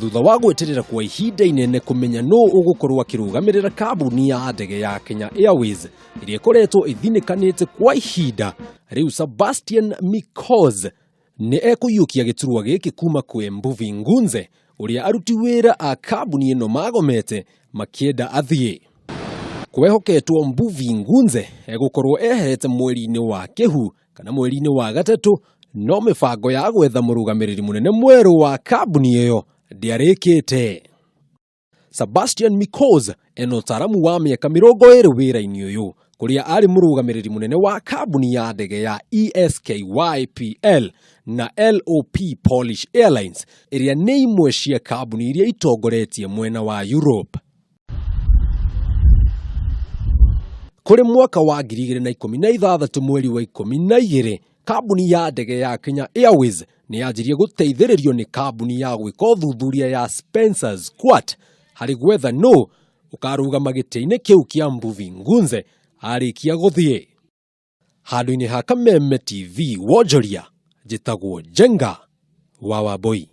Thutha wa gweterera kwa ihinda inene kũmenya nũ ũgũkorwo akĩrũgamĩrĩra kambuni ya ndege ya Kenya Airways ĩrĩa ĩkoretwo ĩthinĩkanĩte kwa ihinda rĩu, Sebastian Mikoz nĩ ekũiyũkia gĩturwa gĩkĩ kuma kwĩ Mbuvi Ngunze ũrĩa aruti wĩra a kambuni ĩno magomete makĩenda athiĩ. Kwehoketwo Mbuvi Ngunze egũkorwo eherete mweri-inĩ wa Kĩhu kana mweri-inĩ wa gatatũ, no mĩbango ya gwetha mũrũgamĩrĩri mũnene mwerũ wa kambuni ĩyo ndĩarĩkĩte. Sebastian Mikoz ena ũtaaramu wa mĩaka 20 wĩra-inĩ ũyũ, kũrĩa arĩ mũrũgamĩrĩri mũnene wa kambuni ya ndege ya ESKYPL na LOP Polish Airlines, ĩrĩa nĩ imwe cia kambuni iria itongoretie mwena wa Europe. Kũrĩ mwaka wa 2016 mweri wa 12, kambuni ya ndege ya Kenya Airways nĩ yanjirie gũteithĩrĩrio nĩ kambuni ya gwĩka ũthuthuria ya Spencer's Squat harĩ gwetha nũ ũkarũgama gĩtĩ-inĩ kĩu kĩa Mbuvi Ngunze arĩkia gũthiĩ. Handũ-inĩ ha Kameme TV wonjoria, njĩtagwo Njenga wa Wambui.